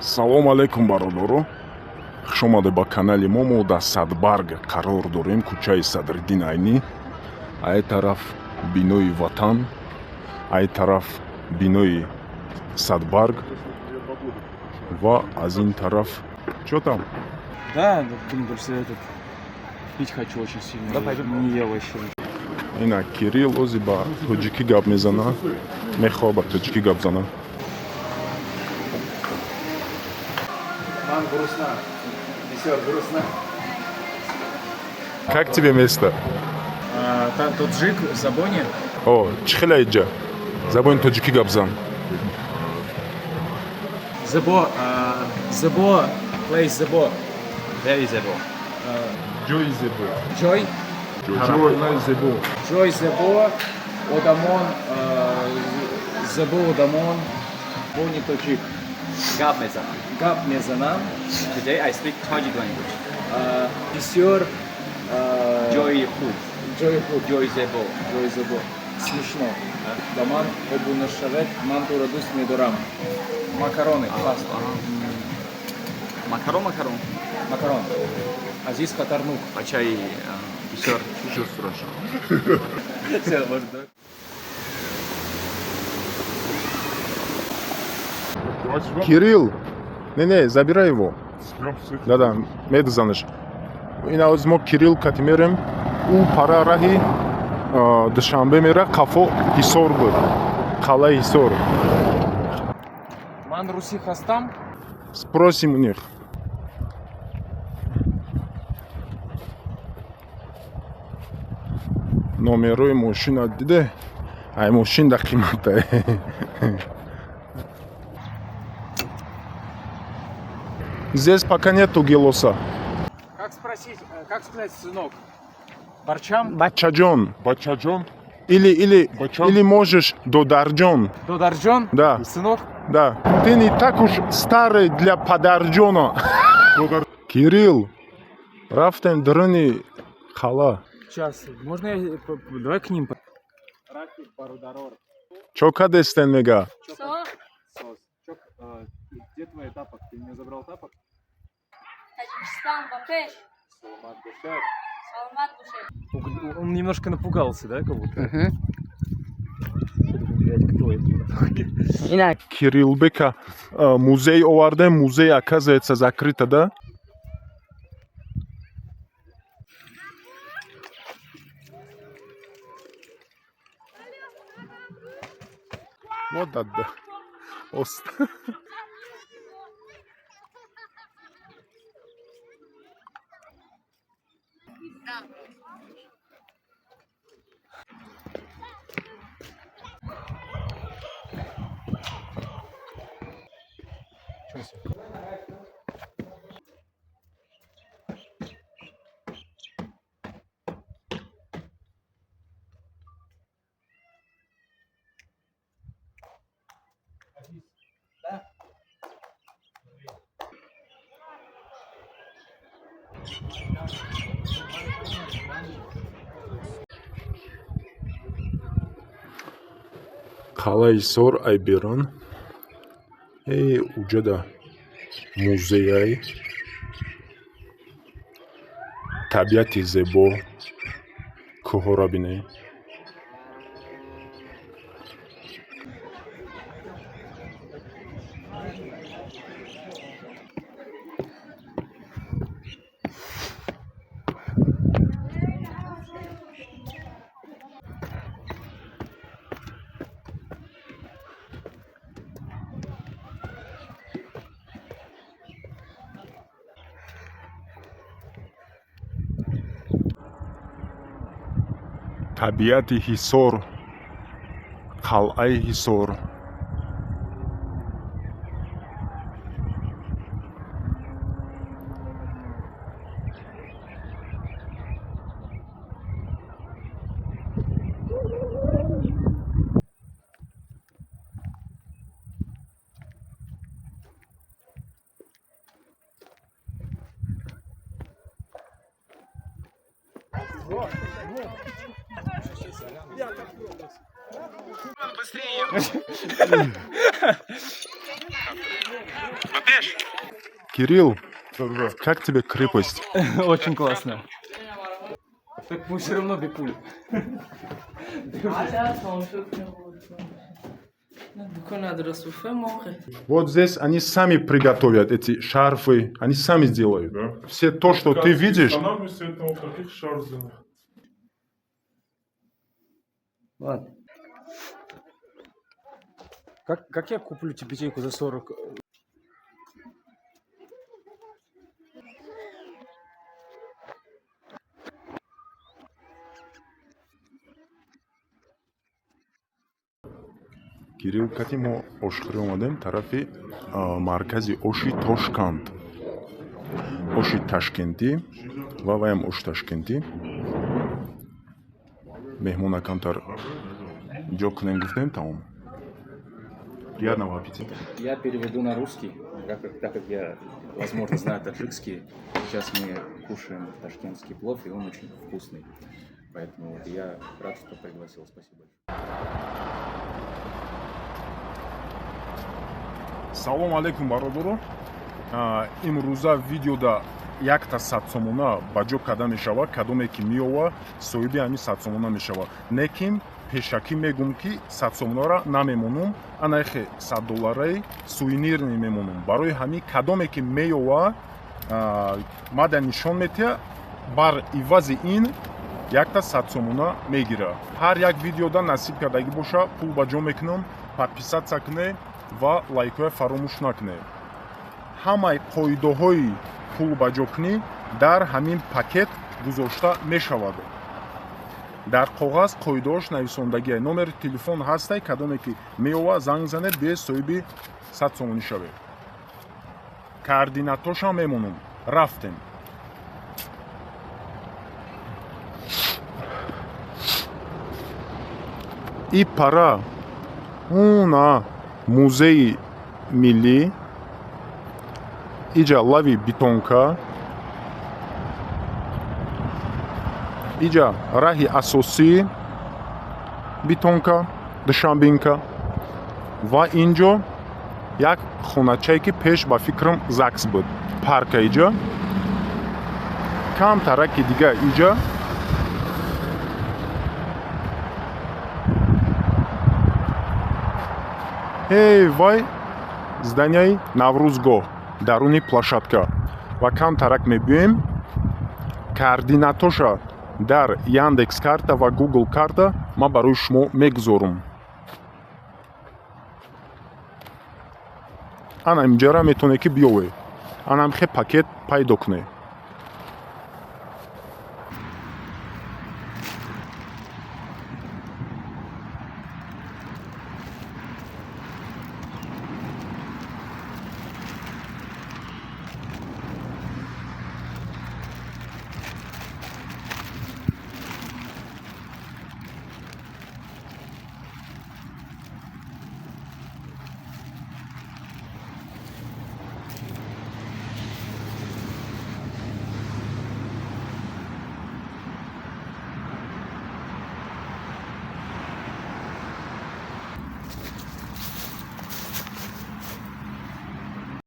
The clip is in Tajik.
Салом алейкум, бародаро, хушомаде ба канали мо. Мо дар Садбарг қарор дорем, кӯчаи Садриддин Айнӣ. Ай тараф бинои Ватан, ай тараф бинои Садбарг ва аз ин тараф чё там? Да, блин, просто этот пить хочу очень сильно. Да, пойдем. Не ел еще. Ина Кирилл ози ба тоҷикӣ гап мезана, мехоҳа ба тоҷикӣ гап зана. Ман грустно. Бисёр грустно. Как тебе место? А, тоҷик забони. О, чӣ хела иҷа? Забони тоҷикӣ гап зан. Зебо, зебо, place зебо. Very зебо. Ҷои зебо. Ҷой, Ҷои зебо. Ҷой зебо, одамон, зебо одамон, бони тоҷик. Гап мезанам. Гап мезанам. Today I speak Tajik language. Бисёр Ҷои хуб. Ҷои хуб. Ҷои зебо. Ҷои зебо. Смешно. Ба ман обуна шавед, ман туро дӯст медорам. Макароны, паста. Макарон, макарон. Макарон. Азиз Хатарнук. Бачаи бисёр. Ничего страшного. Всё, может, да? Кирилл, не, не, забирай его. Да-да, медзанаш. Ина оз мо Кирилл кати мерем, ӯ пара раҳи Душанбе мера, қафо Ҳисор буд. Қалаи Ҳисор. Ман русӣ ҳастам. Спросим у них. Номерои мошина диде? Ай, мошин да қимата. Здесь пока нету гелоса. Как спросить, как сказать сынок? Барчам? Бачаҷон. Бачаҷон. Или Бачон. или можешь Додарҷон. Додарҷон? Да. Сынок? Да. Ты не так уж старый для падарҷона. Додар. Кирилл, рафтем даруни қала. Сейчас, можно я... Давай к ним. Чо кадестен, мега? Сос. Чок, где твой тапок? Ты меня забрал тапок? Таджикистан ба пеш. Саломат бошед. Саломат бошед. Он немножко напугался, да, как будто? Блядь, кто это? Ина. Кириллбека музей овардем, музей, оказывается, закрыто, да? Вот да, да. Ост. Қалаи Ҳисор ай берун. Э, уҷада музеяй. Табиати зебо. Кӯҳҳоро бинед. Табиати Ҳисор, қалъаи Ҳисор. Кирилл, как тебе крепость? Очень классно. Так мы все равно бепул. Вот здесь они сами приготовят эти шарфы, они сами сделают. Да. Все то, что ты видишь, Останавливайся, это вот таких шарф сделал. Ладно. Как я куплю тюбетейку за 40? Кирилл кати мо ошхӯрӣ омадем тарафи маркази оши Тошканд. Оши ташкентӣ ва ваям ош ташкентӣ. Меҳмона камтар ҷо кунем гуфтем, тамом. Приятного аппетита. Я переведу на русский, так как я, возможно, знаю таджикский. Сейчас мы кушаем ташкентский плов, и он очень вкусный. Поэтому вот я рад, что пригласил. Спасибо большое. Салом алейкум, бародаро. Имрӯза видеода якта садсомона ба ҷо карда мешавад. Кадоме ки меова, соҳиби ҳамин садсомона мешавад. Лекин пешакӣ мегӯм, ки садсомонара намемонум, анаихе саддоллараи сувенирный мемонум. Барои ҳамин кадоме ки меова, мада нишон метиҳа, бар ивази ин якта садсомона мегира. Ҳар як видеода насиб кардагӣ боша, пул ба ҷо мекунам. Подписаться кунед ва лайкҳоя фаромӯш накунед. Ҳамаи қоидаҳои пул ба ҷо кунӣ дар ҳамин пакет гузошта мешавад. Дар коғаз қоидаҳош нависондагия, номери телефон ҳастай. Кадоме ки меова, занг занед, бе соҳиби 100 сомонӣ шавед. Координатошам мемонам. Рафтем. И пара уна музеи миллӣ, иҷа лави бетонка, иҷа раҳи асосии бетонка Душанбинка ва инҷо як хоначае, ки пеш ба фикрам ЗАГС буд, парка. Иҷа камтараки дига, иҷа ҳей вай зданияи Наврӯзгоҳ даруни площадка ва камтарак мебиёем. Координатоша дар Яндекс карта ва Гугл карта ман барои шумо мегузорам. Ана инҷара метавонед, ки биёвед, анам хе пакет пайдо кунед.